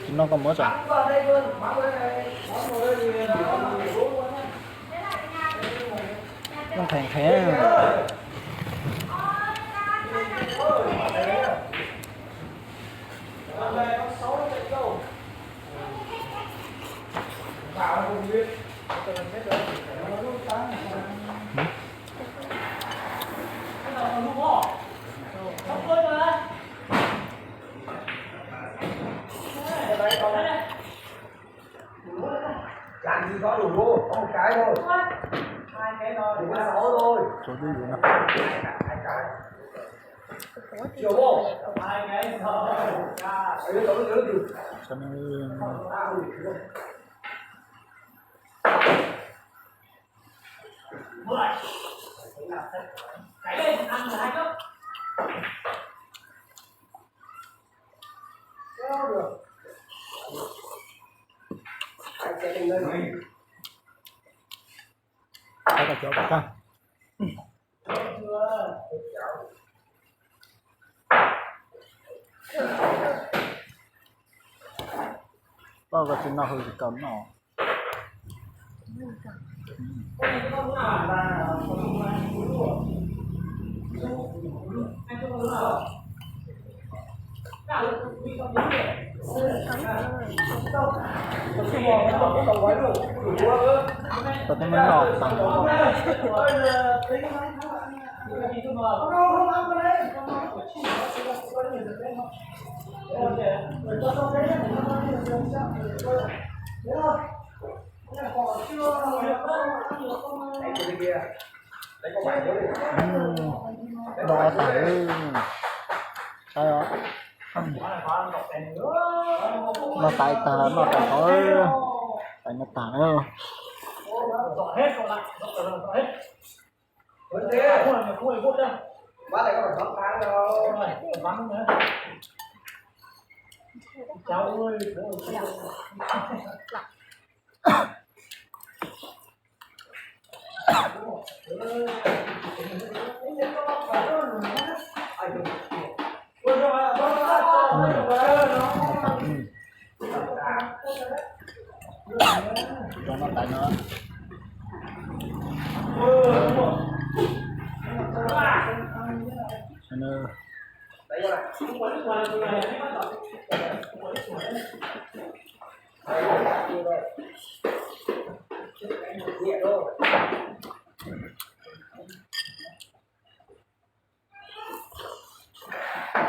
Tsis noj koj muab tsam. Noj qhev qhev. Làm gì có đủ, có một cái thôi. Chỉ có sáu thôi. Số dữ dữ lắm. Hai cái, hai cái. Chiều không? Hai cái thôi. Sao nó Có cà chua bacon. Tao có chữ nào hơi gì cầm nó. Tao tengo no tao. Đo tag, saib os. Noj tag tag, noj tag tod, tag noj tag na. Cho nó tải nó. Cho nó.